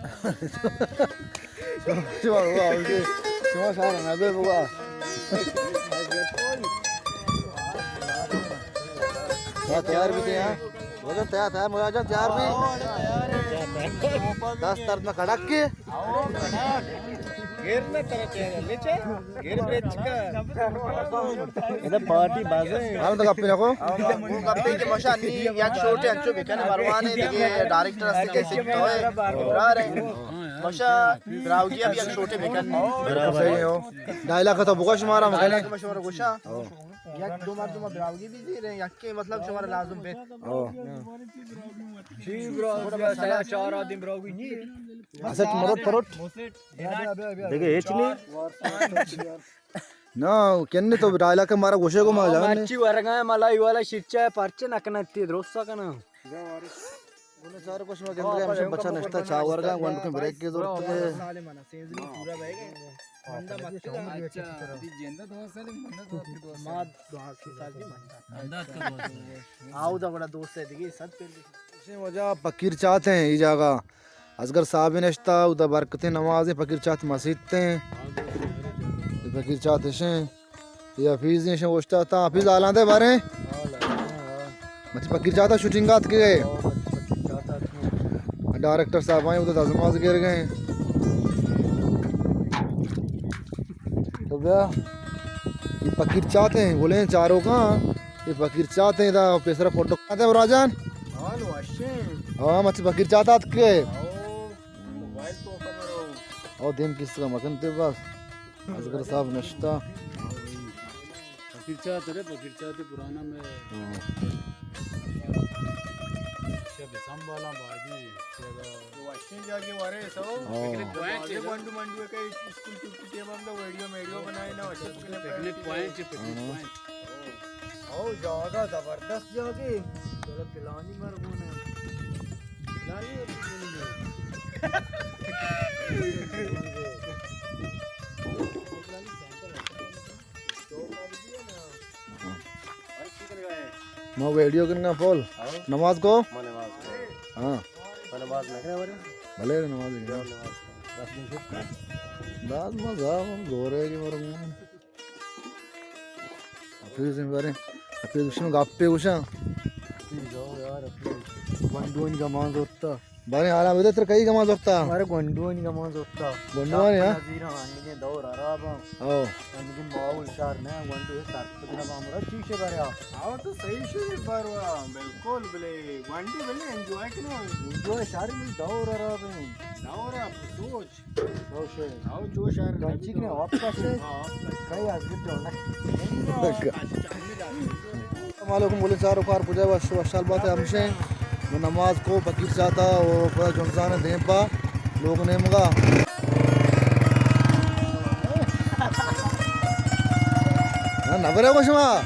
شما، شما، شما، شما شہر نبے بگا۔ شما تیار بیتے، ہاں؟ وزن تیار، تیار، مراد جان، تیار بی۔ دست درد میں کھڑک کے۔ ادا پارٹی بازے۔ ہم تو گپی نکو۔ گپی کہ ماشاء اللہ یک شوٹے انچو بکنے مروان دگہ ڈائریکٹر است کہ سکتا ہے۔ برار ہے۔ ماشاء براوگی ابھی یک شوٹے بکنے۔ برابر ہے۔ ڈائلاگ تو بگوش مارا مکنے۔ ڈائلاگ میں شمارا گوشا۔ یک دو مردم براوگی بھی زیرے، یک کے مطلب شمارا لازم بیت۔ او۔ چی براوگی؟ سیا چار آدم براوگی نی۔ اسٹ مروٹ پروٹ۔ دیگه هیچ نی۔ نا، کنے تو ڈائلاگ مارا گوشے کو ما جان۔ مرچی ورگا ملائی والا شچا پرچے نکنتی درست کنا۔ گل چار کو شما گندگا ہمشہ بچا نشتا چا ورگا، گونڈ کن بریک کے زورت ہے۔ آؤ دا بڑا دوست ہے دیگه، صد پہلے۔ وجہ پکیر چات ہیں، یہ جاگہ اصغر صاحب نشتا، ادا برکتیں نماز ہیں، پکیر چات مسیت ہیں۔ یہ پکیر چات ہیں۔ یہ حفیظ ہیں، شن اوشتا تا حفیظ حالان دے بارے۔ مچ پکیر چاتا شوٹنگ آت کے گئے۔ ڈائریکٹر صاحب آئے، ادھر دزماز گر گئے۔ تو بیا، یہ پکیر چاتے ہیں، بولے ہیں چاروں کا، یہ پکیر چاتے ہیں، دا پیسرا فوٹو کھاتے ہیں، راجان۔ حال وشیں۔ ہاں، مچ پکیر چاتا آت کے۔ آؤ، موبائل تو خبر ہو۔ او دیم کس کا مکن تے بس۔ اصغر صاحب نشتا۔ پکیر چات رے، پکیر چات پرانا میں۔ ہاں۔ شب سنبھالا باجی۔ وشیں جاگے وارے سو۔ ہاں۔ پکنک پوائنٹ ہے۔ گونڈو منڈو کا اسکول ٹوٹی ٹیم ہم دا ویڈیو میڈیو بنائے نا، وشیں پکنک پوائنٹ۔ پکنک پوائنٹ ہے، پکنک پوائنٹ۔ او جاگہ زبردست جاگے۔ چلو پلانی مرگونے۔ پلانی مرگونے۔ ما ویڈیو کنگا فل۔ ہاں۔ نماز کو؟ ما نماز کو۔ ہاں۔ ما نماز نہ کرے بارے؟ بھلے نماز نہیں۔ نماز۔ داز ما زا، ہم زورے کی مرم۔ حفیظ بارے۔ حفیظ شنو گپے گوشاں۔ حفیظ، او یار، حفیظ۔ گونڈونی گمان زورتا۔ بارے حالا بدے تر کئی گمان زورتا؟ مارے گونڈونی گمان زورتا۔ گونڈونی، ہاں؟ نظیر ہاں، انگے دور عرب ہاں۔ او۔ انگے ماحول شار نہ، گونڈو ہے سر پہ جناب ہمارا چیشے بارے آ۔ آو تو صحیح شو باروا، بالکل بلے، گونڈی بلے انجوائے کنو۔ انجوائے شار میں دور عرب ہیں۔ دور عرب سوچ۔ او شے۔ او جو شہر گنچی کنے آپ کا شے۔ ہاں، آپ کا شے۔ کئی از گٹ ہونا۔ السلام علیکم، بولے چار کار پوجا وش، وشال بات ہے ہمشے۔ وہ نماز کو پکیر چاتا اور پورا جمزان دیم پا لوگ نیمگا۔ ہاں، نبرے کو شما۔